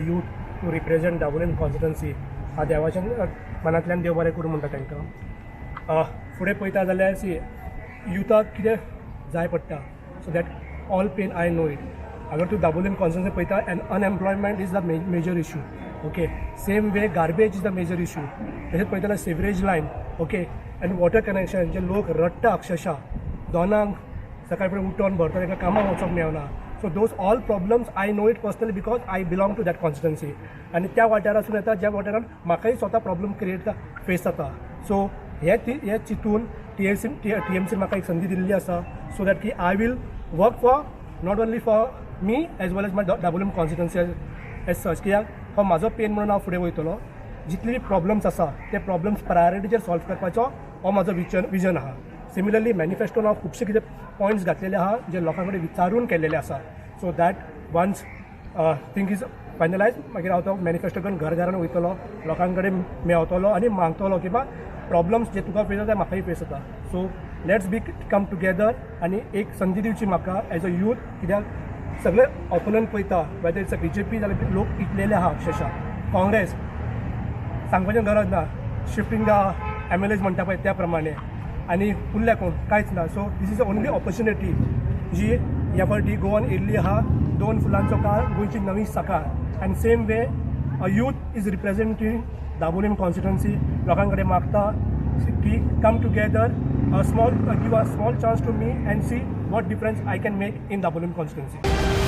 youth to represent Dabolim constituency. हांव देवाच्या मनांतल्यान देव बरें करूं म्हणटा तांकां. फुडें पळयता जाल्यार, सी, युथाक कितें जाय पडटा, so that all pain I know it. अगर तूं दाबोलीम कॉन्स्टिट्युन्सी पळयता and unemployment is the major issue, okay? Same way, garbage is the major issue. तशेंच पळयता जाल्यार sewerage line, okay, and water connection, जे लोक रडटा अक्षरशः, दोनांक सकाळी फुडें उठोन भरता, तांकां कामाक वचोंक मेळना. So those all problems I know it personally because I belong to that constituency आनी त्या वाठारासून येता, ज्या वाठारान म्हाकाय स्वता प्रॉब्लम क्रिएट फेस जाता. सो हे ती हे चिंतून टीएमसी म्हाका एक संदी दिल्ली आसा, सो that की I will work for not only for me as well as my Dabolim constituency as such, कित्याक हो म्हाजो पेन म्हणून हांव फुडें वयतलो. जितले प्रॉब्लम्स आसा ते प्रॉब्लम्स प्रायोरिटीचेर सॉल्व करपाचो हो म्हाजो विजन आहा. सिमिलरली, मॅनिफेस्टोन हांव खुबशे कितें पॉयंट्स घातलेले आहा, जे लोकां कडेन विचारून केल्लेले आसा, so that once thing is finalize, मागीर हांव तो मॅनिफेस्टो घेवन घर घरान वयतलो, लोकां कडेन मेवतलो आनी मागतलो की बा प्रॉब्लम्स जे तुका फेस जाता, म्हाकाय फेस जाता. So let's be come together आनी एक संदी दिवची म्हाका एज अ यूथ, कित्याक सगळे ऑपोनंट पळयता, वेदर it's a BJP जाल्यार लोक इतलेले आहा अक्षरशः, काँग्रेस सांगपाचें गरज ना, शिफ्टींग एमएलएज म्हणटा पळय त्या प्रमाणे, आनी उरल्या कोण? कांयच ना. So this is only opportunity जी ह्या फावटी गोवान येयल्ली आहा. दोन फुलांचो काळ, गोंयची नवी सकाळ, and same way a youth is representing Dabolim constituency. लोकां कडेन मागता की come together, a small give a small chance to me and see what difference I can make in Dabolim constituency.